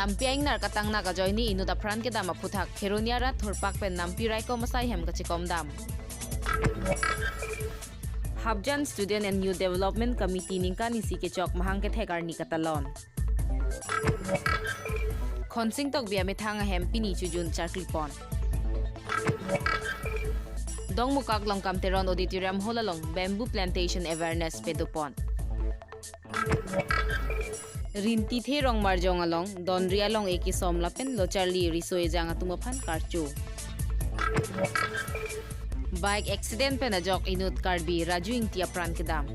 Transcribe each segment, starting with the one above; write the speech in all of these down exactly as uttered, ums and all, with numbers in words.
Nampi a-ingnar katangnak ajoine inut apran kedam aphuthak Kheroni arat thurpak pen nampi raikom asai hem kachekom dam. Hapjan Student and Youth Development Committee ningkan isi kechok mahang kethek arni katalon. Khonsing Tokbi amethang ahem pini chojun charklipon. Dongmukak Longkam Teron Auditorium Hall along bamboo plantation awareness pedopon. Rintithe Rongmarjong along donri along ekisom lapen locharli riso ejang atum aphan karcho. Bike accident pen ajok inut Karbi Raju Ingti apran kedam.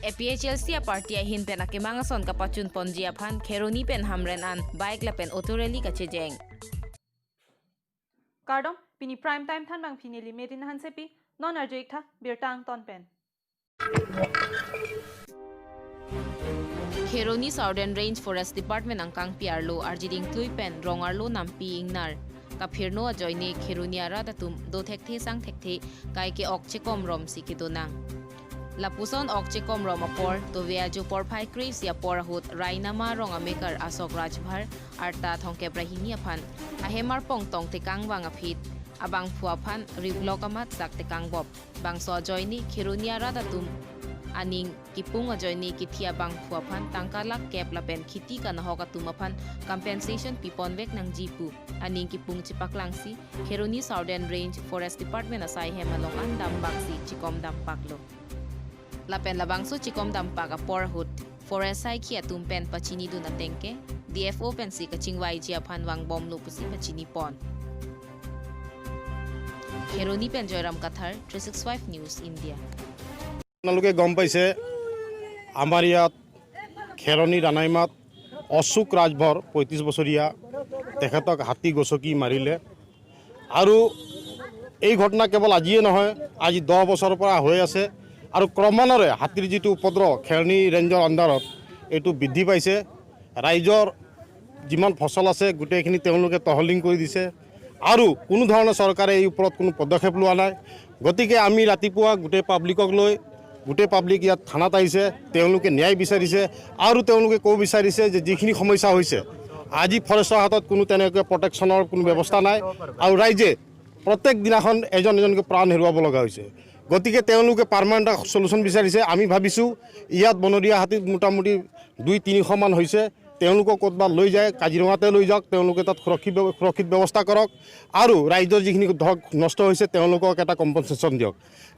A P H L C a-party ahin pen akemang ason kapachun ponji aphan Kheroni pen Hamren an bike lapen auto rally kachejeng. Kardom, pini prime time thanbangpi neli Merin Hansepi, non arju-ik tha birta angton pen. Kheroni Southern Range Forest Department angkangpi arlo arjiding klui pen rong arlo nampi ingnar kaphirno ajoine Kheroni arat atum do thekthe sang thekthe kai ke-ok chekom romsi kedonang. Lapuson ok chekom rom apor, tove ajo porphai kre-isi apor ahut Rainama rong amekar Asok Rajbhar arta thomkep ra hini aphan ahem arpong tong tekang vang aphi abangphu aphan riblok amat sak tekang bop. Bangso ajoine Kheroni arat atum aning kipung ajoine kithi abangphu aphan tangka lakh kep lapen kheti kanahok atum aphan compensation piponvek nangji pu aning kipung chepaklangsi Kheroni Southern Range Forest Department asai hem along an dambaksi chekom dampaklo. Lapen labangso chekom dampak apor ahut forest saikhi atum pen pachinidun ateng ke D F O pensi kachingvaiji aphan vangbomlo pusi pachinipon. Kheroni pen Joyram Kathar, three six five News India. আপোনালোকে গম পাইছে, আমাৰ ইয়াত খেৰণি দানাইমাত অশোক ৰাজভৰ পঁয়ত্ৰিশ বছৰীয়া, তেখেতক হাতী গচকি মাৰিলে। আৰু এই ঘটনা কেৱল আজিয়ে নহয়, আজি দহ বছৰৰ পৰা হৈ আছে। আৰু ক্ৰমান্বয়ে হাতীৰ যিটো উপদ্ৰৱ খেৰণি ৰেঞ্জৰ আণ্ডাৰত, এইটো বৃদ্ধি পাইছে। ৰাইজৰ যিমান ফচল আছে, গোটেইখিনি তেওঁলোকে তহলিং কৰি দিছে। আৰু কোনো ধৰণৰ চৰকাৰে এই ওপৰত কোনো পদক্ষেপ লোৱা নাই। গতিকে আমি ৰাতিপুৱা গোটেই পাব্লিকক লৈ, গোটেই পাব্লিক ইয়াত থানাত আহিছে, তেওঁলোকে ন্যায় বিচাৰিছে আৰু তেওঁলোকে ক'ব বিচাৰিছে যে যিখিনি সমস্যা হৈছে, আজি ফৰেষ্টৰ হাতত কোনো তেনেকৈ প্ৰটেকশ্যনৰ কোনো ব্যৱস্থা নাই আৰু ৰাইজে প্ৰত্যেক দিনাখন এজন এজনকৈ প্ৰাণ হেৰুৱাব লগা হৈছে। গতিকে তেওঁলোকে পাৰ্মানেণ্ট এটা চলিউশ্যন বিচাৰিছে। আমি ভাবিছোঁ ইয়াত বনৰীয়া হাতী মোটামুটি দুই তিনিশ মান হৈছে, তেওঁলোকক ক'তবা লৈ যায়, কাজিৰঙাতে লৈ যাওক, তেওঁলোকে তাত সুৰক্ষিত ব্যৱ-, সুৰক্ষিত ব্যৱস্থা কৰক। আৰু ৰাইজৰ যিখিনি ধৰক নষ্ট হৈছে, তেওঁলোকক এটা কম্পেনচেশ্যন দিয়ক।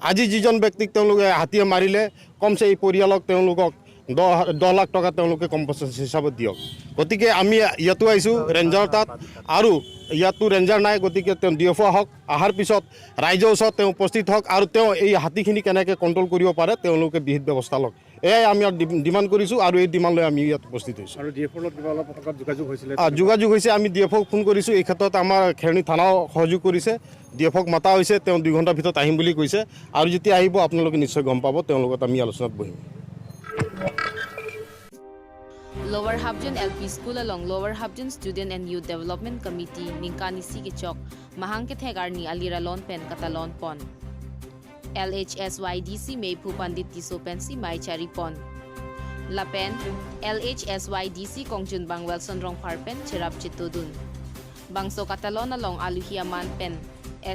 আজি যিজন ব্যক্তিক তেওঁলোকে হাতীয়ে মাৰিলে, কমচে এই পৰিয়ালক তেওঁলোকক দহ, দহ লাখ টকা তেওঁলোকে কম্পেনচেশ্যন হিচাপত দিয়ক। গতিকে আমি ইয়াতো আহিছোঁ ৰেঞ্জাৰৰ তাত, আৰু ইয়াতো ৰেঞ্জাৰ নাই, গতিকে তেওঁ ডি এফ অ' আহক, অহাৰ পিছত ৰাইজৰ ওচৰত তেওঁ উপস্থিত হওক আৰু তেওঁ এই হাতীখিনি কেনেকৈ কণ্ট্ৰল কৰিব পাৰে, তেওঁলোকে বিহিত ব্যৱস্থা লওক। এয়াই আমি ইয়াত ডিম-, ডিমাণ্ড কৰিছোঁ আৰু এই ডিমাণ্ড লৈ আমি ইয়াত উপস্থিত হৈছোঁ। আৰু ডি এফ অ'ৰ লগত কিবা অলপ আগত যোগাযোগ হৈছিলে? আ, যোগাযোগ হৈছে, আমি ডি এফ অ'ক ফোন কৰিছোঁ। এই ক্ষেত্ৰত আমাৰ খেৰণি থানাও সহযোগ কৰিছে। ডি এফ অ'ক মাতা হৈছে, তেওঁ দুই ঘণ্টাৰ ভিতৰত আহিম বুলি কৈছে। আৰু যেতিয়া আহিব, আপোনালোকে নিশ্চয় গম পাব, তেওঁৰ লগত আমি আলোচনাত বহিম। Lower Hapjan L P School along Lower Hapjan Student and Youth Development Committee ningkan isi kechok mahang kethek arni aliralon pen katalon pon. L H S Y D C meiphu Pandit Tisso pensi mei charipon. Lapen L H S Y D C kongjunbang Wilson Rongphar pen cherap chetodun. Bangso katalon along aluhi aman pen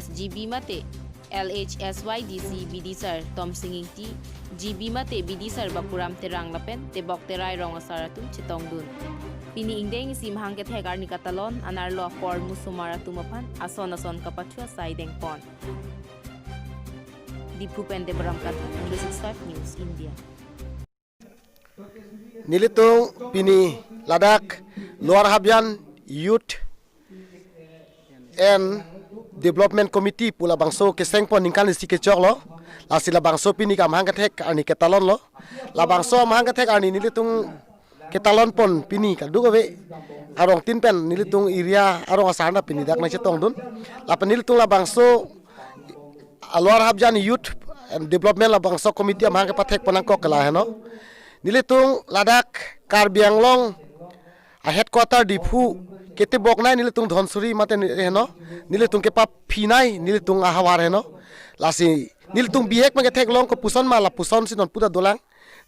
S G B mate L H S Y D C B D sir Tomsing Ingti, G B mate B D sir Bapuram Terang lapen tebok terai rong asar atum chetongdun. Pini ingdeng isi mahang kethek arni katalon anerlo apor musomar atum aphan ason ason kapathu asai dengpon. Diphu pen Debaram Kathar, three six five News India. Nelitum pini ladak Lower Hapjan Youth and Development Committee pu labangso kesengpon ningkan isi kechoklo. Lasi labangso pini kamahang kethek arni ketalonlo. Labangso mahang kethek arni nelitum ketalon pon pini kadokave arongtin pen nelitum area arong asar na pini dak nangchetongdun. Lapen nelitum labangso Lower Hapjan Youth and Development labangso committee amahang kepathek pon nangkok ke la heno. Nelitum ladak Karbi Anglong a-headquarter Diphu ketebok nai nelitum Dhansiri mate ni heno. Nelitum kepaphi nai nelitum ahavar heno. Lasi nelitum bihek pen ketheklong kopuson ma lapuson si non puta dolang.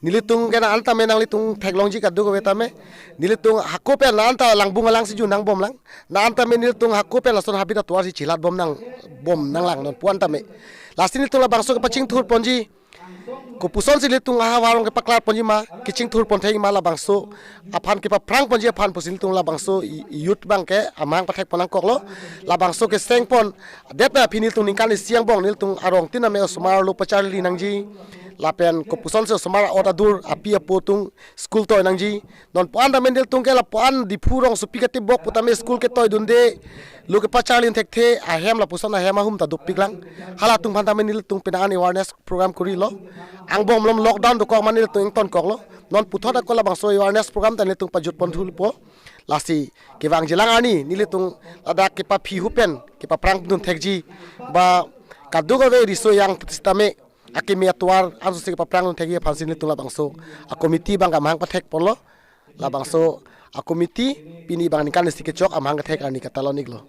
Nelitum ke na-an tame nanglitum theklongji kadokave tame. Nelitum hako pen na-an ta langbung alang si jun nangbomlang. Na-an tame nelitum hako pen lason habit atovar si chelat bom nang, bom nanglang non pu-an tame. Lasi nelitum labangso kepachingthur ponji. Kopuson si nelitum ahavar along kepaklar ponji ma, kechingthur pon thek ma labangso aphan kepaphrang ponji aphan pusi nelitum labangso y-, youth abang ke amahang pathek pon nangkoklo. Labangso keseng pon det na aphi nelitum ningkan isi angbong nelitum arong tin ame osomar lo pacharli nangji. Lapen kopuson si osomar ot adur api apo atum school toi nangji. Non pu-an tame nelitum ke lapu-an Diphu rongsopi katibok pu tame school ketoi dunde. Lo kepacharlin thekthe ahem lapuson ahem ahum ta dopiklang. Halatum aphan tame nelitum pina-an awareness program korilo. Angbong malom lockdown dokok ma nelitum ingtonkoklo. Non puthot ako labangso awareness program ta nelitum pajut pon thulpo. Lasi kevangjilang arni nelitum ladak kepaphi hu pen kepaphrang dun thekji ba kadokave riso yang sitame akimi atovar anso si kepaphrang dun thekji aphan si nelitum labangso a-committee abang ke amahang pathek ponlo. Labangso a-committee pini abang ningkan isi kechok amahang kethek arni katalon iklo.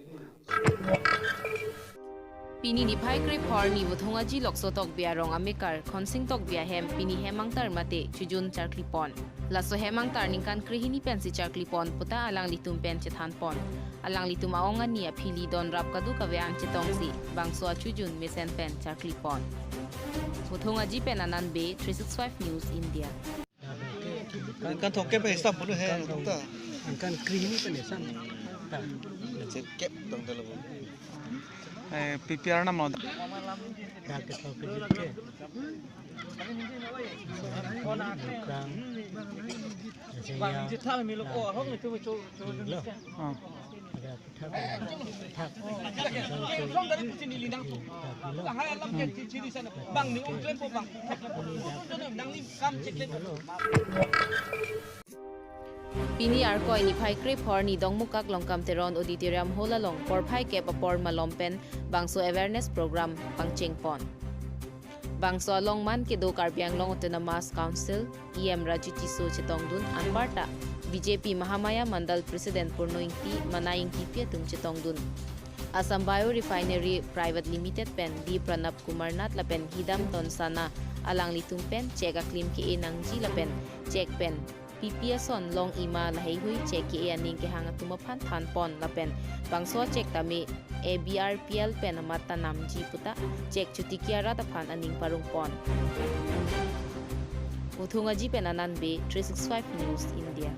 Pini niphai krepho arni Vuthung Aji Lokso Tokbi arong amekar Khonsing Tokbi ahem pini hem angtar mate chojun charkli pon. Laso hem angtar ningkan krehini pensi charkli pon puta alanglitum pen chethan pon. Alanglitum aong ani aphili don rap kadokave an chetongsi bangso achojun mesen pen charkli pon. Vuthung Aji pen Anand Bey, three six five News India. Ningkan thomkep pen hisap bulu he, ningkan thomkep. Ningkan krehini pen hisap. Ta. Chekep dong dalam. Eh, P P R nam lo. Dak ke thomkep ke. Ningkan. Bang, jitha milo, oh, ahok itu cho, cho, cho. Oh. Pini Arkoi niphai krepho arni Dongmukak Longkam Teron Auditorium Hall along porphai kep apor malom pen bangso awareness program pangcheng pon. Bangso along man kedo Karbi Anglong Autonomous Council E M Raju Tisso chetongdun anparta B J P Mahamaya Mandal President Purno Ingti, Mana Ingtipi atum chetongdun. Assam Bio Refinery Private Limited pen D Pranab Kumar Nath lapen Hidam Tonsana alanglitum pen chek aklim ke-e nangji lapen chek pen P P ason long ima laheihui chek ke-e aning kehang atum aphan than pon lapen bangso chek tame A B R P L pen amat ta namji puta chek chotiki arat aphan aning parong pon. Vuthung Aji pen Anand Bey, three six five News India.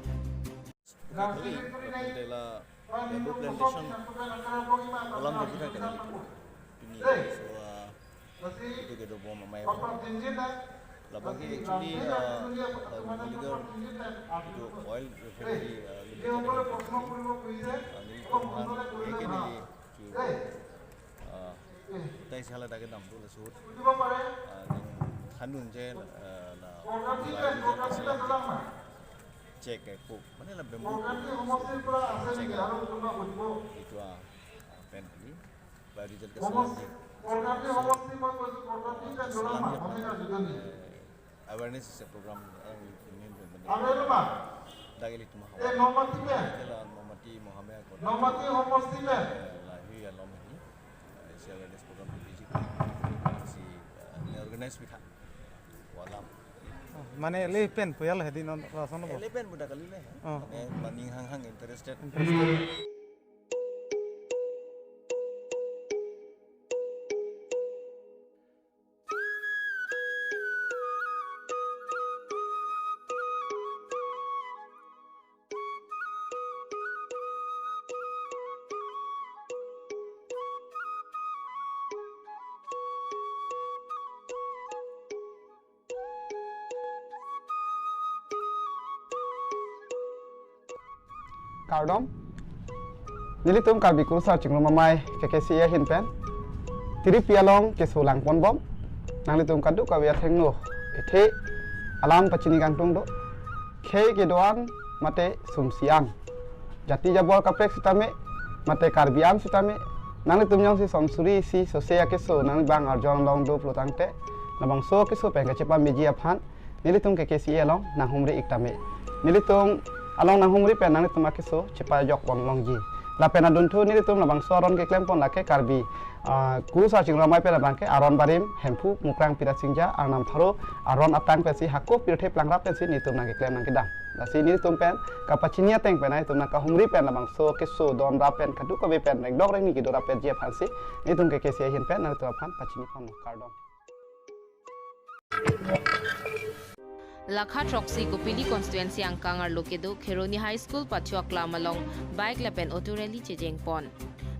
Bamboo plantation alam dia kita kena. Pini, so, uh, itu kedo bom amei. Labang ke actually, uh, uh, Nuligarh itu oil refinery, uh, limited, uh, nelitum aphan, eh, ke neli, uh, tai sala dak kedam tu la suhut. Uh, ning hanun je, uh, la, la, check ke pu. Mane la bamboo. Check ke. Itu, ah, ah, pen ini. Biodiesel ke salam je. Salam je. Eh, awareness is a program, eh, ini, ini, ini. Dak ilitum Mahamaya. Ila Mahamaya ko. Eh, lahei alom ini. Eh, isi awareness program ini. Si, eh, ini organize pi tha. Walam. Oh, mane le pen pu ya le hedi non rason bo. Le pen pu dak kali le. Oh. Mane maning hanghang interested. Interested. Kardom. Nelitum Karbi Kurusar Chingrum Amei K K C A ahin pen tiripi along keso lang pon bom. Nanglitum kadokave athengno ethe alam pachini kangtung do. Khei kedo-an mate sumsi-an, jati jabor kaprek sitame mate Karbi-an sitame, nanglitum jongsi som suri isi sose akeso nangli abang arjon long do pulo tangte, labangso akeso pen kachepameji aphan nelitum K K C A along nanghumri ik tame. Nelitum along nanghumri pen nanglitum akeso chepajok pon longji. Lapen adunthu nelitum labangso aron keklem pon lake Karbi, ah, Kurusar Chingrong Amei pen abangke aron barim, Hemphu, Mukrang, Pira Singja, Arnam Tharo aron atang pensi hako pirthe plangrap pensi nelitum nangkeklem nangkedam. Lasi nelitum pen kapachini ateng pen nelitum nangkahumri pen labangso keso don rap pen kadokave pen rengdok rengni kedo rap pen ji aphansi nelitum ke K C I ahin pen nelitum aphan pachini ponlo, kardom. Lakha throksi Kopili constituency angkang arlo kedo Kheroni High School pacho aklam along bike lapen auto rally chejeng pon.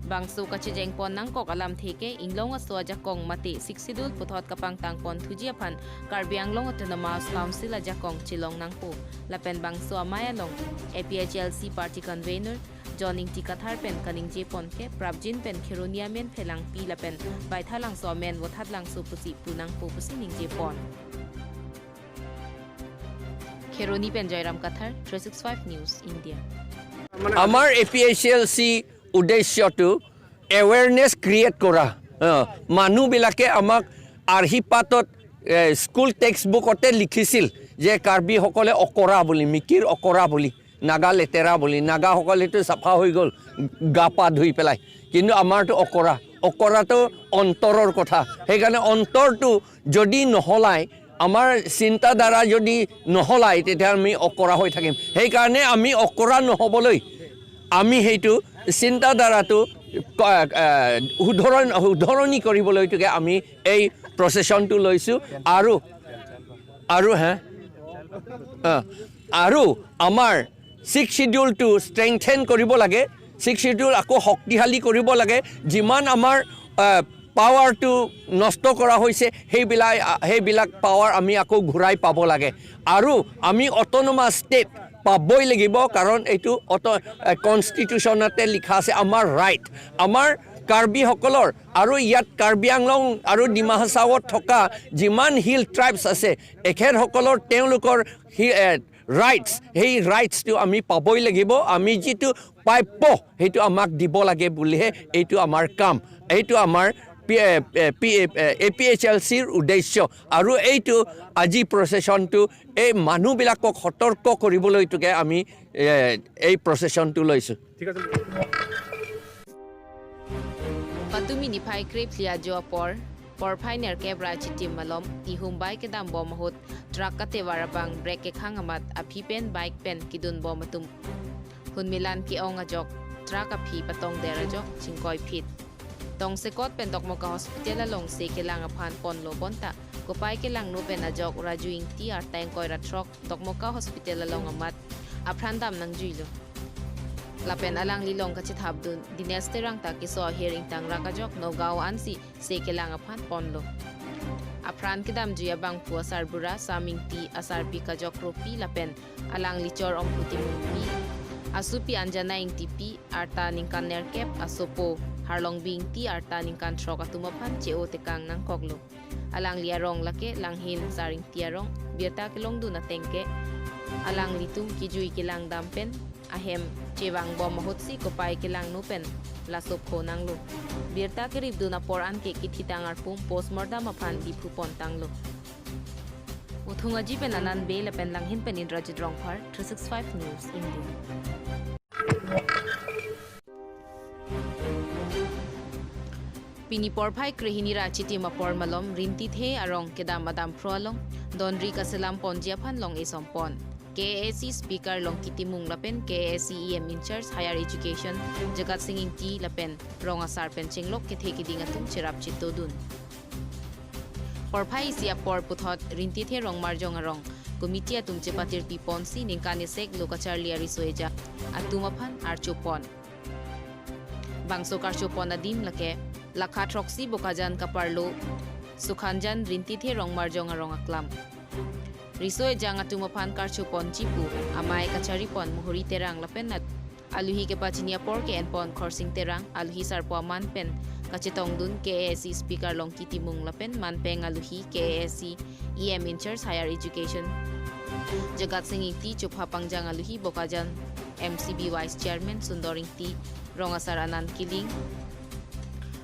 Bangso kachejeng pon nangkok alamthe ke inglong aso ajakong mate Sixth Schedule puthot kapangtang pon thuji aphan Karbi Anglong Autonomous Council ajakong chelong nangpo. Lapen bangso amei along A P H L C party convener John Ingti Kathar pen kaningje pon ke prapjin pen Kheroni amen Phelangpi lapen Baithalangso amen Vothatlangso pusi pu nangpo pusi ningje pon. Kheroni pen Joyram Kathar, three six five News India. আমাৰ A P H L চি উদ্দেশ্যটো awareness create কৰা। অ, মানুহবিলাকে আমাক আৰ্হি পাতত, এ, school text বুকতে লিখিছিল যে কাৰ্বিসকলে অকৰা বুলি, মিকিৰ অকৰা বুলি, নাগা লেতেৰা বুলি, নাগাসকলেতো চাফা হৈ গ'ল গা পা ধুই পেলাই, কিন্তু আমাৰতো অকৰা, অকৰাটো অন্তৰৰ কথা। সেইকাৰণে অন্তৰটো যদি নহলাই, আমাৰ চিন্তাধাৰা যদি নহলাই, তেতিয়া আমি অকৰা হৈ থাকিম। সেইকাৰণে আমি অকৰা নহ'বলৈ আমি সেইটো চিন্তাধাৰাটো ক-, এ, শুধৰণ-, শুধৰণি কৰিবলৈকে আমি এই প্ৰচেছনটো লৈছোঁ। আৰু, আৰু, হে? অ, আৰু আমাৰ ছিক্স শ্বিডিউলটো ষ্ট্ৰেংথেন কৰিব লাগে, ছিক্স শ্বিডিউল আকৌ শক্তিশালী কৰিব লাগে। যিমান আমাৰ, আহ, পাৱাৰটো নষ্ট কৰা হৈছে, সেইবিলাক, আহ, সেইবিলাক পাৱাৰ আমি আকৌ ঘূৰাই পাব লাগে। আৰু আমি অট'নমাছ ষ্টেট পাবই লাগিব, কাৰণ এইটো অট-, আহ, কনষ্টিটিউশ্যনতে লিখা আছে আমাৰ ৰাইট, আমাৰ কাৰ্বিসকলৰ আৰু ইয়াত কাৰ্বি আংলং আৰু ডিমা হাছাওত থকা যিমান হিল ট্ৰাইবছ আছে, এখেতসকলৰ তেওঁলোকৰ হি-, এ, ৰাইটছ, সেই ৰাইটছটো আমি পাবই লাগিব। আমি যিটো প্ৰাপ্য, সেইটো আমাক দিব লাগে বুলিহে এইটো আমাৰ কাম, এইটো আমাৰ পি-, এ, এ, পি-, এ, এ, এ পি এইচ এল চিৰ উদ্দেশ্য। আৰু এইটো আজি প্ৰচেছনটো এই মানুহবিলাকক সতৰ্ক কৰিবলৈকে আমি, এ, এই প্ৰচেছনটো লৈছোঁ। ঠিক আছে। Patumi niphai krephli ajo apor, porphai nerkep ra chitim malom, ihum bike kedam bom ahut, truck katevar abang brake kekhang amat, aphi pen bike pen kedun bom atum. Hunmilan ke-ong ajok, truck aphi patong der ajok, chingkoi phit. Tongsekot pen Dokmoka Hospital along se kelang aphan ponlo bonta, kopai kelangno pen ajok Raju Ingti arta ingkoi ra throk, Dokmoka Hospital along amat apran dam nangjuilo. Lapen alangli along kachethapdun Dinesh Terang ta keso ahir ingtang rak ajok Nagaon ansi se kelang aphan ponlo. Apran kedamjui abangphu asarbura Sam Ingti, asarpi Kajokropi lapen alangli chor Ongphu Timungpi, asopi Anjana Ingtipi, arta ningkan nerkep, asopo Harlongbi Ingti arta ningkan throk atum aphan che-o tekang nangkoklo. Alangli arong lake Langhin Sar Ingti arong, birta kelongdun ateng ke alanglitum kejui kelang dam pen ahem chevang bom ahutsi kopai kelangno pen laso pho nanglo. Birta keripdun apor anke kethitang arpum postmortem aphan Diphu pontanglo. Uthung Aji pen Anand Bey lapen Langhin pen Indrajit Rongphar, three six five News India. Pini porphai krehini ra chitim apor malom Rintithe arong kedam adamphro along donri kaselam ponji aphan long esom pon. K A A C Speaker Longki Timung lapen K A A C E M in charge Higher Education Jagat Sing Ingti lapen rong asar pen chenglok kethe keding atum cherap chitodun. Porphai isi apor puthot Rintithe Rongmarjong arong committee atum chepatirpi ponsi ningkan esek lo kacharli ariso ejang atum aphan archo pon. Bangso karcho pon adim lake Lakha throksi Bokajan kaparlo Sukhanjan Rintithe Rongmarjong arong aklam. Riso ejang atum aphan karcho ponji pu amei kachari pon Muhuri Terang lapen nat aluhi kepachini apor ke-en pon Khorsing Terang, aluhi sarpo aman pen kachetongdun K A A C Speaker Longki Timung lapen manpeng aluhi K A A C E M in charge Higher Education Jagat Sing Ingti, chopha pangjang aluhi Bokajan M C B Vice Chairman Sundor Ingti, rong asar Anand Killing,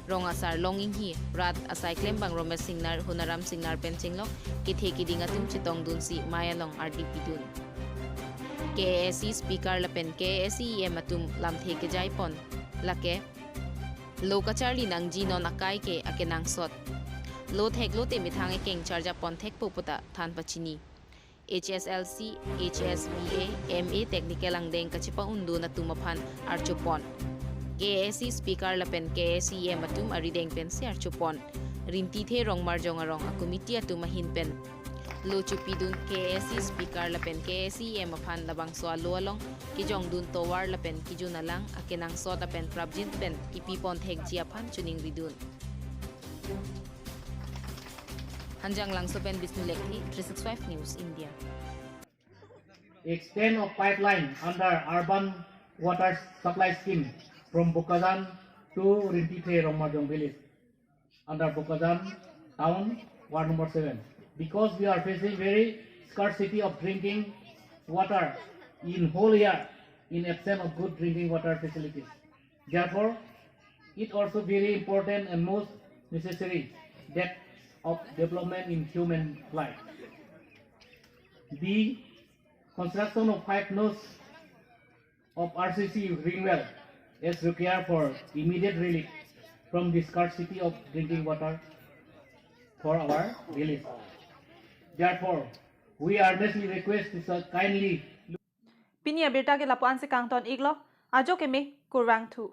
rong asar Long Inghi, rat asai klembang Romesh Singnar, Honaram Singnar pen chenglok kethe keding atum chetongdunsi mei along ardi pidun. K A A C Speaker lapen K A A C E M atum lamthe kejai pon Lake lo kacharli nangji non akai ke akenangsot. Lo thek lote methang ekeng charjapon thekpo puta than pachini. H S L C, H S B A, M A technical angdeng kachepa-undun atum aphan archopon. K A A C speaker lapen K A A C E M atum arideng pensi archopon. Rintithe Rongmarjong arong a committee atum ahin pen lo chopidun K A A C speaker lapen K A A C E M aphan labangso alo along kejongdun tovar lapen kejun alang akenangsot lapen prapjin pen kipipon thekji aphan choningridun. Hanjanglangso pen Bisnu Lekthe, three six five News India. Extend of pipeline under urban water supply scheme from Bokajan to Rintithe Rongmarjong village under Bokajan town, ward number seven. Because we are facing very scarcity of drinking water in whole year in absence of good drinking water facilities. Therefore, it also very important and most necessary that of development in human life. B, construction of five nose of R C C ring well is required for immediate relief from the scarcity of drinking water for our village. Therefore, we earnestly request to kindly Pini abirta ke lapu-an si kangton iklo, ajo keme kurvangthu.